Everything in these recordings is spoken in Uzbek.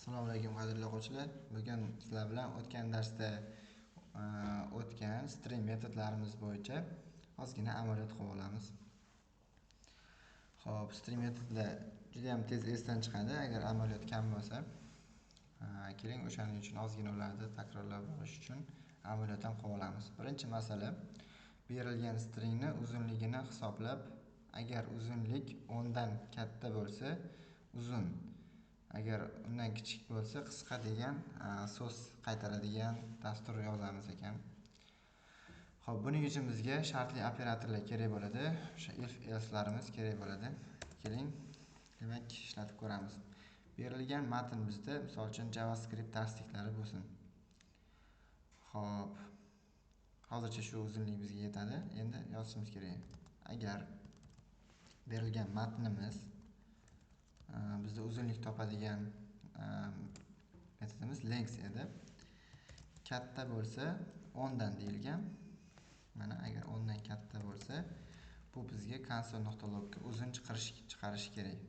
Assalomu alaykum qadrli o'quvchilar. Bugun sizlar bilan o'tgan darsda o'tgan string metodlarimiz bo'yicha ozgina amaliyot qilib olamiz. Xo'p, string metodlar juda ham tez esdan chiqadi agar amaliyot kam bo'lsa. Keling, o'shaning uchun ozgina ularni takrorlab olish uchun amaliyot ham qilib olamiz. Birinchi masala, berilgan stringni uzunligini hisoblab, agar uzunlik 10 dan katta bo'lsa, uzun, agar undan kichik bo'lsa qisqa degan so'z qaytaradigan dastur yozamiz ekan. Xo'p, buning uchun bizga shartli operatorlar kerak bo'ladi. O'sha if else'larimiz kerak bo'ladi. Keling, demak ishlatib ko'ramiz. Berilgan matn bizda, misol uchun JavaScript darsliklari bo'lsin. Xo'p, hozircha shu uzunlik bizga yetadi. Endi yozishimiz kerak. Agar berilgan matnimiz bizda uzunlik topadigan metodimiz length edi. Katta bo'lsa 10 dan deyilgan. Mana agar 10 dan katta bo'lsa, bu bizga console.logga uzun chiqarish kerak.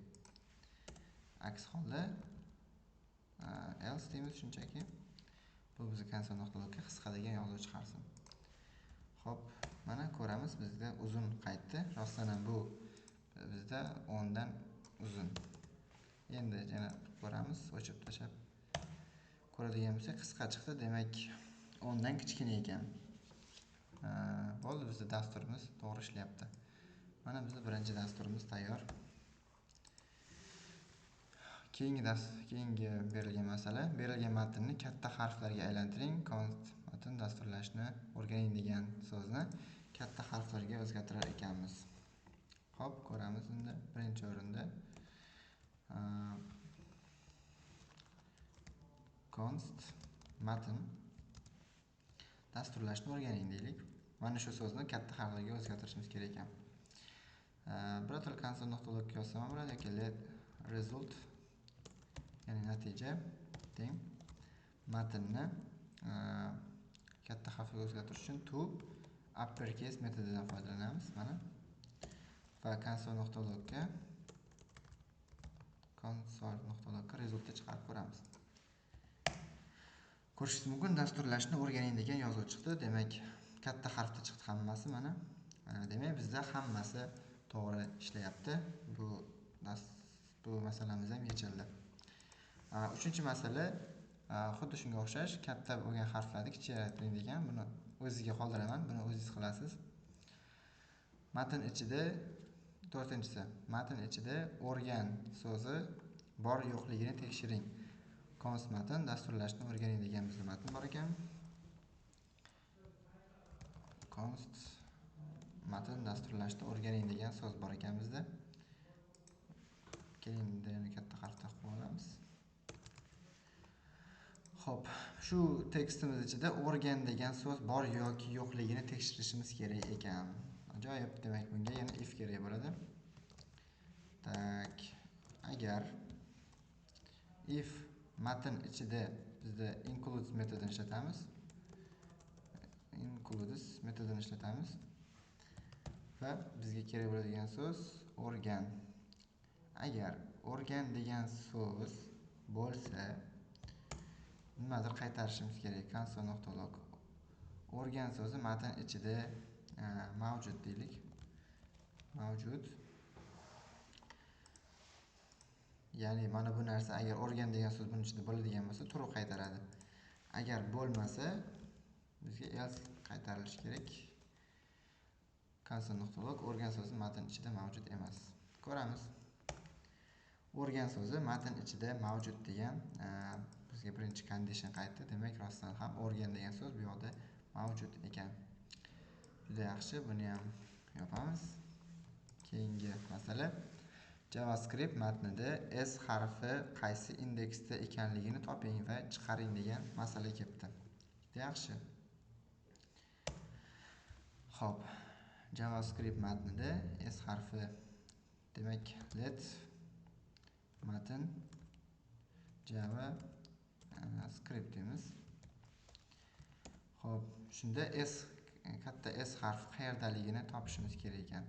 Aks holda else deymiz shunchaki. Bu bizga console.logga qisqa degan yozuv chiqarsin. Xo'p, mana ko'ramiz bizda uzun qaytdi. Rostdan ham bu bizda 10 dan uzun. Endi yana ko'ramiz, o'chib tashlab ko'radigan bo'lsak, qisqa chiqdi. Demak, 10 dan kichkina ekan. Bo'ldi, bizda dasturimiz to'g'ri ishlayapti. Mana bizda birinchi dasturimiz tayyor. Keyingi berilgan masala, berilgan matnni katta harflarga aylantiring. Const matn dasturlashni o'rganing degan so'zni katta harflarga o'zgartirar ekanmiz. Xo'p, ko'ramiz unda birinchi o'rinda const matn dasturlashni o'rganing deylik. Mana shu so'zni katta harflarga o'zgartirishimiz kerak ekan. Birato'la console.log yozsam ham bo'ladi yoki let result, ya'ni natija teng matnni katta harfga o'zgartirish uchun to uppercase metodidan foydalanamiz. Mana va console.logga resultni chiqarib ko'ramiz. Ko'rishingiz mumkin, dasturlashni o'rganing degan yozuv chiqdi. Demak, katta harfda chiqdi hammasi mana. Demak, bizda hammasi to'g'ri ishlayapti. Bu masalamiz ham yechildi. Uchinchi masala xuddi shunga o'xshash, katta bo'lgan harflarni kichiklaytiring degan. Buni o'zingizga qoldiraman, buni o'zingiz qilasiz. Matn ichida to'rtinchisi, matn ichida o'rgan so'zi bor yo'qligini tekshiring. Const matn dasturlashni o'rganing degan bizda matn bor ekan. Const matn dasturlashni o'rganing degan so'z bor ekan bizda. Keling, yana katta harfda qilib olamiz. Xo'p, shu tekstimiz ichida o'rgan degan so'z bor yoki yo'qligini tekshirishimiz kerak ekan. Ajoyib, demak bunga yana if kerak bo'ladi. Tak, agar if matn ichida bizda includes metodini ishlatamiz. Includes metodini ishlatamiz va bizga kerak bo'ladigan so'z o'rgan. Agar o'rgan degan so'z bo'lsa, nimadir qaytarishimiz kerak. Console.log o'rgan so'zi matn ichida mavjud deylik. Mavjud. Ya'ni mana bu narsa agar o'rgan degan so'z buning ichida bo'ladigan bo'lsa, true qaytaradi. Agar bo'lmasa, bizga else qaytarilishi kerak. Console.log o'rgan so'zi matn ichida mavjud emas. Ko'ramiz. O'rgan so'zi matn ichida mavjud degan bizga birinchi condition qaytdi. Demak, rostdan ham o'rgan degan so'z bu yoqda mavjud ekan. Juda yaxshi, buni ham yopamiz. Keyingi masala, JavaScript matnida S harfi qaysi indeksda ekanligini toping va chiqaring degan masala kelibdi. Juda yaxshi. Xo'p, JavaScript matnida S harfi, demak let matn JavaScript deymiz. Xo'p, shunda S, katta S harfi qayerdaligini topishimiz kerak ekan.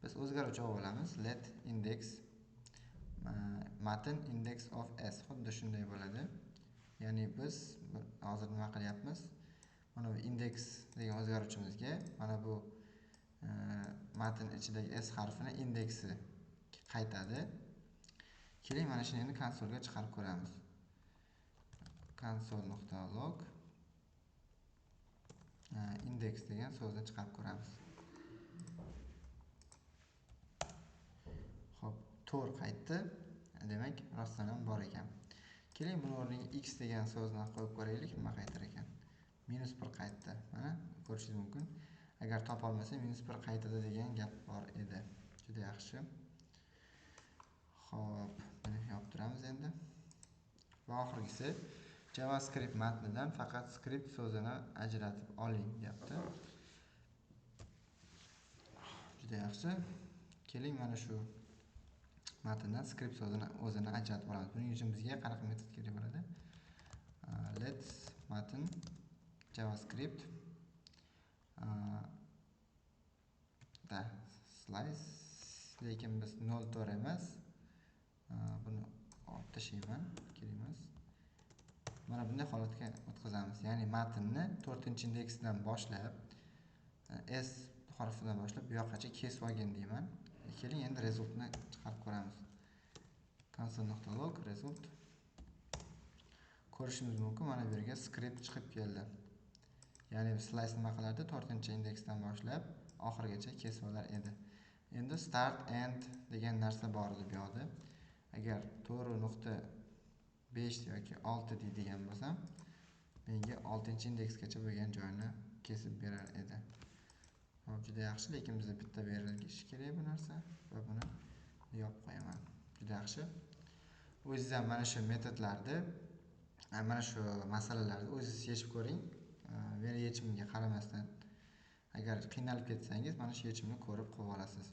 Biz o'zgaruvchi olamiz. Let index Matn index of s xuddi shunday bo'ladi. Ya'ni biz hozir nima qilyapmiz? Mana bu index degan o'zgaruvchimizga mana bu matn ichidagi s harfini indeksi qaytadi. Keling, mana shuni endi konsolga chiqarib ko'ramiz. Console.log index degan so'zni chiqarib ko'ramiz. Xo'p, 4 qaytdi. Demak, rostdan ham bor ekan. Keling, buni o'rniga x degan so'zni qo'yib ko'raylik, nima qaytar ekan? -1 qaytdi. Mana ko'rishingiz mumkin. Agar topa olmasa -1 qaytadi degan gap bor edi. Juda yaxshi. Xo'p, buni yopib turamiz endi. Va oxirgisi JavaScript matnidan faqat script so'zini ajratib oling deyapti. Juda yaxshi. Keling, mana shu matndan script so'zini o'zini ajratib olamiz. Buning uchun bizga qanaqa metod kerak bo'ladi? Let matn JavaScript da slice, lekin biz 0.4 emas. Buni olib tashlayman, kerak emas. Mana bunday holatga o'tkazamiz. Ya'ni matnni 4-indeksdan boshlab S harfidan boshlab bu yoqqacha kesib olgin deyman. Keling, endi resultni chiqarib ko'ramiz. Console.log result. Ko'rishimiz mumkin, mana bu yerga script chiqib keldi. Ya'ni slice nima qilardi? 4-indeksdan boshlab oxirigacha kesib olar edi. Endi start end degan narsa bor edi bu yoqda. Agar 4.5 yoki 6 deydigan bo'lsam, menga 6-indeksgacha bo'lgan joyni kesib berar edi. Xo'p, juda yaxshi, lekin bizga bitta berilishi kerak bu narsa va buni yopib qo'yaman. Juda yaxshi. O'zingiz ham mana shu metodlarni, mana shu masalalarni o'zingiz yechib ko'ring. Meni yechimimga qaramasdan agar qiynalib ketsangiz, mana shu yechimni ko'rib qilib olasiz.